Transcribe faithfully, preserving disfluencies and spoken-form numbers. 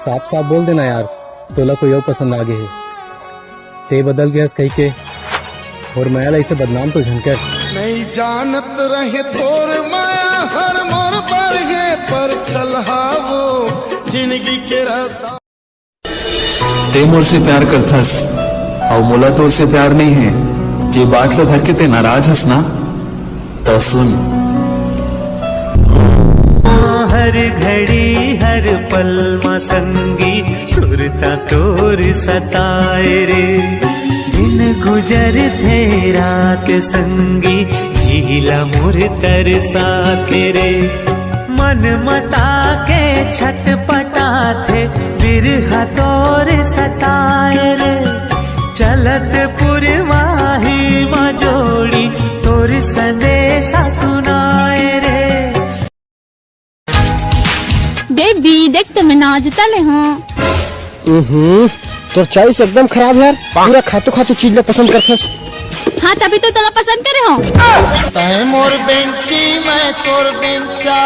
साफ साफ बोल देना यार, तोला कोई अउ पसंद आ गे हे, ते बदल गे हस कहिके। अउ मैं ला अइसे बदनाम तो झन कर। नहीं जानत रहे तोर माया हर मोर बर हे, पर छलहावो जिंदगी के रास्ता। ते मोर से प्यार करथस, अउ मोला तोर से प्यार नइ हे। जे बात ला धर के ते नाराज हस ना, त सुन। हर घड़ी हर पल मा संगी, सुरता तोर सताए रे। दिन गुजरथे रात संगी, जी ला मोर तरसाथे रे। मन मता के छटपटाथे, बिरहा तोर सताए रे। चलत पुरवाही मा जोड़ी, तोर संदेशा सुनाए रे। बेबी, देख तो मैं नाजता ले हूँ। हम्म, तोर चॉइस एकदम खराब हे यार। पूरा खातू खातू चीज ला पसंद करथस। हाँ, तभी तो तोला पसंद करे हूँ। तैं मोर बेंची, मैं तोर बेंचा।